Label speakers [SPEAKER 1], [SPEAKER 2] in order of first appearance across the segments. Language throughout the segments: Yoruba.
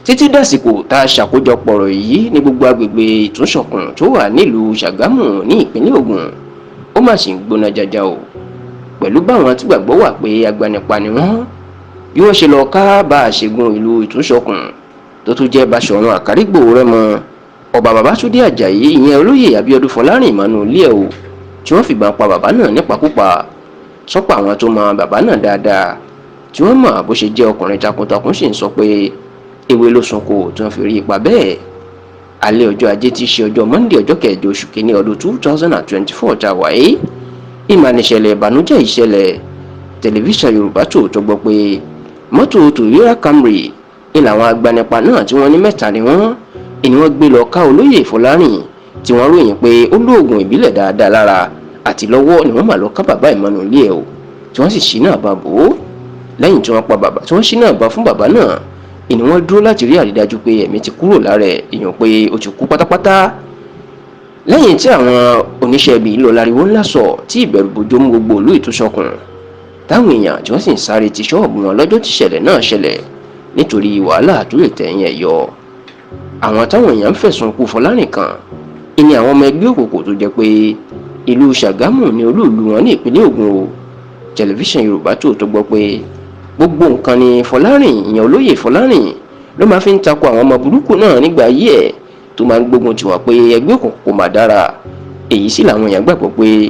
[SPEAKER 1] Títí dàsìkò tá a ṣàkójọpọ̀ ọ̀rọ̀ yìí ní gbogbo agbègbè Ìtúnṣọ̀kùn tó wà nílùú Ṣàgámù ní ìpínlẹ̀ Ògùn, ó mà sì ń gbóná jaja o, pẹ̀lú báwọn tí gbàgbọ́ wà pé agbanipa ni wọ́n, bí wọ́n ṣe lọ ká bá a ṣègùn ìlú Ìtúnṣọ̀kùn tó tún jẹ́ Báṣọ̀run Àkárìgbò Rẹ́mọ, Ọba Babátúndé Àjàyí, ìyẹn Olóyè Abíọ́dún Fọlárìn mọ́nú ilé ẹ̀ o, tí wọ́n fìbọn pa bàbá náà nípakúpa. Sọ́pọ̀ àwọn tó mọ bàbá náà dáadáa, tí wọ́n mọ̀ bó ṣe jẹ́ ọkùnrin takuntakun, sì ń sọ pé ewé ló sunko tí wọ́n fi rí ipa bẹ́ẹ̀. Alẹ́ ọjọ́ Ajé tí í ṣe ọjọ́ Monday, ọjọ́ 8 oṣù 1 ọdún 2024 tá a wà yìí, ìmànìṣẹ̀lẹ̀ ìbànújẹ́ ìṣẹ̀lẹ̀. Tẹlifíṣàn Yorùbá Tòótọ́ gbọ́ pé mọ́tò Toyota Camry ní làwọn agbanipa náà, tí wọ́n ní mẹ́ta ni wọ́n, ni wọ́n gbé lọ ká Olóyè Fọlárìn, tí wọ́n ròyìn pé ó lóògùn ìbílẹ̀ dáadáa lára àti lọ́wọ́, ni wọ́n mà lọ ká bàbá ìmọ̀nù ilé ẹ̀ o, tí wọ́n sì ṣí náà bá bò ó. Lẹ́yìn tí wọ́n pa bàbá, tí wọ́n ṣí náà bá fún bàbá náà, ìní wọ́n dúró láti rí àrídájú pé ẹ̀mí ti kúrò lára ẹ̀, èèyàn pé ó ti kú pátápátá. Lẹ́yìn tí àwọn oníṣẹ́ ibi lọ láriwo ńlá sọ, tí ìbẹ̀rù bojo mú gbogbo ìlú Ìtúnṣọkùn, táwọn èèyàn tí wọ́n sì ń sáré ti ṣọ́ọ̀bù wọn lọ́jọ́ tí ìṣẹ̀lẹ̀ náà ṣẹlẹ̀ nítorí wàhálà tó lè tẹ̀yìn ẹ̀ yọ. Àwọn táwọn èèyàn ń fẹ̀sùn kú Fọlárìn kan ìní àwọn ọmọ ẹgbẹ́ òkùnkùn tó jẹ́ pé ìlú Ṣàgámù ní olúùlú wọn ní ìpínlẹ̀ Ògùn o. Tẹlifíṣàn Yorùbá Tòótọ́ gbọ́ pé gbogbo nǹkan ni Fọlárìn, ìyẹn Olóyè Fọlárìn, ló máa fi ń takò àwọn ọmọ burúkú náà nígbà ayé ẹ̀, tó máa ń gbógun tiwọn pé ẹgbẹ́ òkùnkùn kò má dára. Èyí sì làwọn èèyàn gbàgbọ́ pé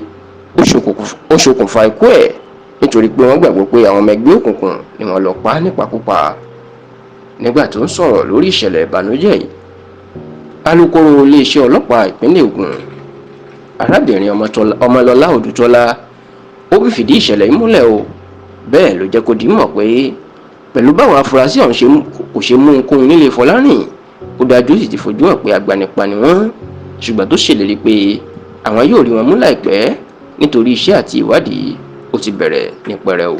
[SPEAKER 1] ó ṣokùnfà ikú ẹ̀, nítorí pé wọ́n gbàgbọ́ pé àwọn ọmọ ẹgbẹ́ òkùnkùn ni wọ́n lọ pa nípakúpa. Nígbà tó ń sọ̀rọ̀ lórí ìṣẹ̀lẹ̀ ìbànújẹ́ yìí, alūkkóró iléeṣẹ́ ọlọ́pàá ìpínlẹ̀ Ògùn, arábìnrin Ọmọlọ́lá Odùtọ́lá, ó fìdí ìṣẹ̀lẹ̀ yìí múlẹ̀ o. Bẹ́ẹ̀ ló jẹ́ kó di mọ̀ pé pẹ̀lú báwọn afurasí ọ̀hún kò ṣe mú ohunkóhun nílé Fọlárìn, ó dájú sì ti fojú hàn pé agbanipa ni wọ́n, ṣùgbọ́n tó ṣèlérí pé àwọn yóò rí wọn mú láìpẹ́, nítorí iṣẹ́ àti ìwádìí ó ti bẹ̀rẹ̀ ní pẹrẹu.